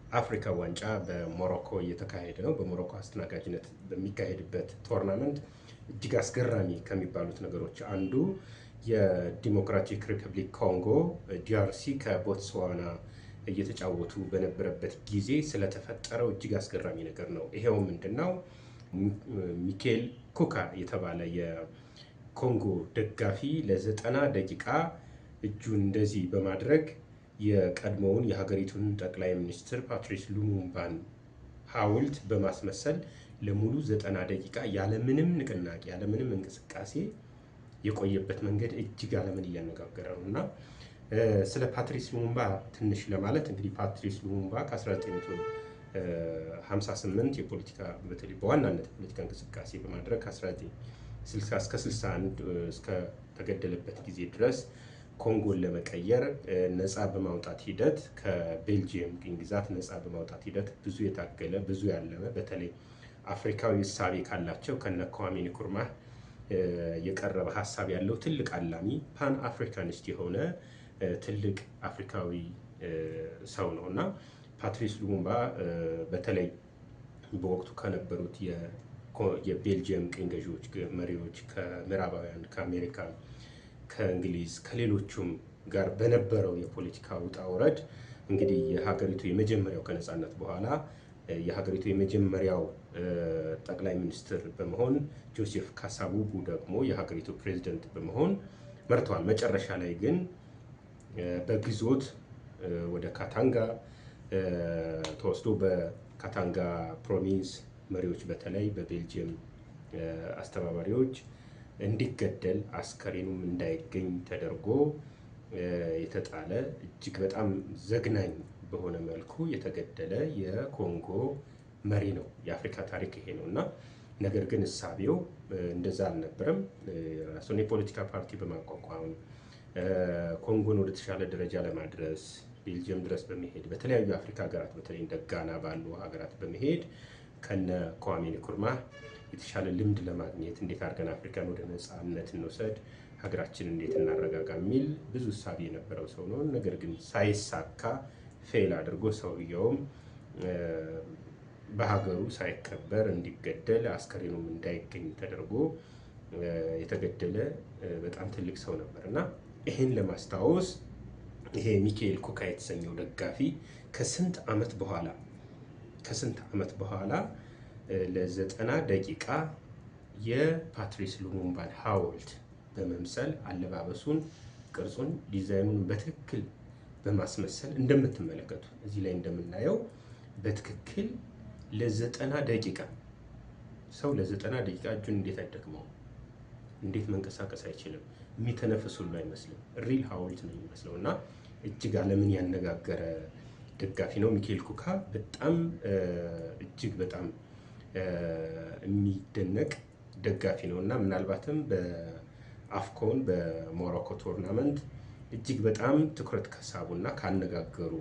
የአፍሪካ ዋንጫ በሞሮኮ እየተካሄደ ነው። በሞሮኮ አስተናጋጅነት በሚካሄድበት tournament እጅግ አስገራሚ ከሚባሉት ነገሮች አንዱ የዲሞክራቲክ ሪፐብሊክ ኮንጎ DRC ከቦትስዋና እየተጫወቱ በነበረበት ጊዜ ስለተፈጠረው እጅግ አስገራሚ ነገር ነው። ይሄው ምንድነው? ሚኬል ኩካ የተባለ የኮንጎ ደጋፊ ለ90 ደቂቃ እጁን እንደዚህ በማድረግ የቀድሞውን የሀገሪቱን ጠቅላይ ሚኒስትር ፓትሪስ ሉሙምባን ሐውልት በማስመሰል ለሙሉ 90 ደቂቃ ያለምንም ንቅናቄ፣ ያለምንም እንቅስቃሴ የቆየበት መንገድ እጅግ ዓለምን እያነጋገረ ነው። እና ስለ ፓትሪስ ሉሙምባ ትንሽ ለማለት፣ እንግዲህ ፓትሪስ ሉሙምባ ከ1958 የፖለቲካ፣ በተለይ በዋናነት የፖለቲካ እንቅስቃሴ በማድረግ ከ1960 እስከ 61 እስከ ተገደለበት ጊዜ ድረስ ኮንጎን ለመቀየር፣ ነፃ በማውጣት ሂደት፣ ከቤልጂየም ቅኝ ግዛት ነፃ በማውጣት ሂደት ብዙ የታገለ፣ ብዙ ያለመ፣ በተለይ አፍሪካዊ እሳቤ ካላቸው ከነ ኳሜ ንክሩማህ የቀረበ ሀሳብ ያለው ትልቅ አላሚ፣ Pan Africanist የሆነ ትልቅ አፍሪካዊ ሰው ነው። እና ፓትሪስ ሉሙምባ በተለይ በወቅቱ ከነበሩት የቤልጅየም ቅኝ ገዢዎች መሪዎች፣ ከምዕራባውያን፣ ከአሜሪካ፣ ከእንግሊዝ፣ ከሌሎቹም ጋር በነበረው የፖለቲካ ውጣ ውረድ እንግዲህ የሀገሪቱ የመጀመሪያው፣ ከነፃነት በኋላ የሀገሪቱ የመጀመሪያው ጠቅላይ ሚኒስትር በመሆን፣ ጆሴፍ ካሳቡቡ ደግሞ የሀገሪቱ ፕሬዚደንት በመሆን መርተዋል። መጨረሻ ላይ ግን በግዞት ወደ ካታንጋ ተወስዶ በካታንጋ province መሪዎች፣ በተለይ በቤልጅየም አስተባባሪዎች እንዲገደል፣ አስከሬኑም እንዳይገኝ ተደርጎ የተጣለ፣ እጅግ በጣም ዘግናኝ በሆነ መልኩ የተገደለ የኮንጎ መሪ ነው። የአፍሪካ ታሪክ ይሄ ነው። እና ነገር ግን እሳቤው እንደዛ አልነበረም። የራሱን የፖለቲካ ፓርቲ በማቋቋም ኮንጎን ወደ ተሻለ ደረጃ ለማድረስ ቤልጅየም ድረስ በመሄድ፣ በተለያዩ የአፍሪካ ሀገራት፣ በተለይ እንደ ጋና ባሉ ሀገራት በመሄድ ከነ ኳሜ ንክሩማህ የተሻለ ልምድ ለማግኘት፣ እንዴት አድርገን አፍሪካን ወደ ነፃነት እንውሰድ፣ ሀገራችንን እንዴት እናረጋጋ የሚል ብዙ እሳቤ የነበረው ሰው ነው። ነገር ግን ሳይሳካ fail አድርጎ ሰውየውም በሀገሩ ሳይከበር እንዲገደል፣ አስከሬኑም እንዳይገኝ ተደርጎ የተገደለ በጣም ትልቅ ሰው ነበር። እና ይህን ለማስታወስ ይሄ ሚካኤል ኩካ የተሰኘው ደጋፊ ከስንት ዓመት በኋላ ለ90 ደቂቃ የፓትሪስ ሉሙምባን ሐውልት በመምሰል፣ አለባበሱን፣ ቅርጹን፣ ዲዛይኑን በትክክል በማስመሰል፣ እንደምትመለከቱ እዚህ ላይ እንደምናየው በትክክል ለ90 ደቂቃ፣ ሰው ለ90 ደቂቃ እጁን እንዴት አይደክመውም? እንዴት መንቀሳቀስ አይችልም? የሚተነፍስ ሁሉ አይመስልም። Real ሐውልት ነው የሚመስለው። እና እጅግ ዓለምን ያነጋገረ ደጋፊ ነው። ሚካኤል ኩካ በጣም እጅግ በጣም የሚደነቅ ደጋፊ ነው። እና ምናልባትም በ AFCON በሞሮኮ tournament እጅግ በጣም ትኩረት ከሳቡና ካነጋገሩ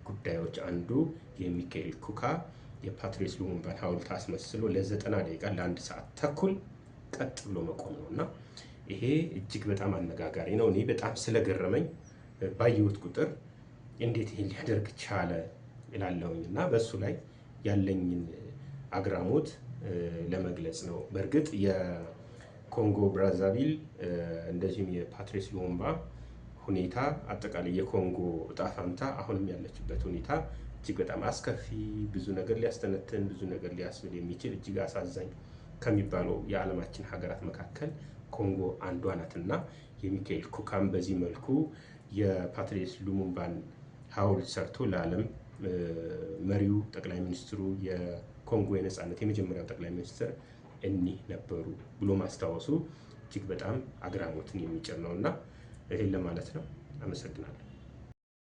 ጉዳዮች አንዱ የሚካኤል ኩካ የፓትሪስ ሉሙምባን ሐውልት አስመስሎ ለ90 ደቂቃ፣ ለአንድ ሰዓት ተኩል ቀጥ ብሎ መቆም ነው። እና ይሄ እጅግ በጣም አነጋጋሪ ነው። እኔ በጣም ስለገረመኝ ባየሁት ቁጥር እንዴት ይሄን ሊያደርግ ቻለ እላለሁኝ። እና በእሱ ላይ ያለኝን አግራሞት ለመግለጽ ነው። በእርግጥ የኮንጎ ብራዛቪል እንደዚሁም የፓትሪስ ሉሙምባ ሁኔታ፣ አጠቃላይ የኮንጎ እጣ ፋንታ፣ አሁንም ያለችበት ሁኔታ እጅግ በጣም አስከፊ፣ ብዙ ነገር ሊያስተነትን፣ ብዙ ነገር ሊያስብል የሚችል፣ እጅግ አሳዛኝ ከሚባለው የዓለማችን ሀገራት መካከል ኮንጎ አንዷ ናትና የሚካኤል ኩካም በዚህ መልኩ የፓትሪስ ሉሙምባን ሐውልት ሰርቶ ለዓለም መሪው፣ ጠቅላይ ሚኒስትሩ፣ የኮንጎ የነፃነት የመጀመሪያው ጠቅላይ ሚኒስትር እኒህ ነበሩ ብሎ ማስታወሱ እጅግ በጣም አግራሞትን የሚጭር ነው። እና ይህን ለማለት ነው። አመሰግናለሁ።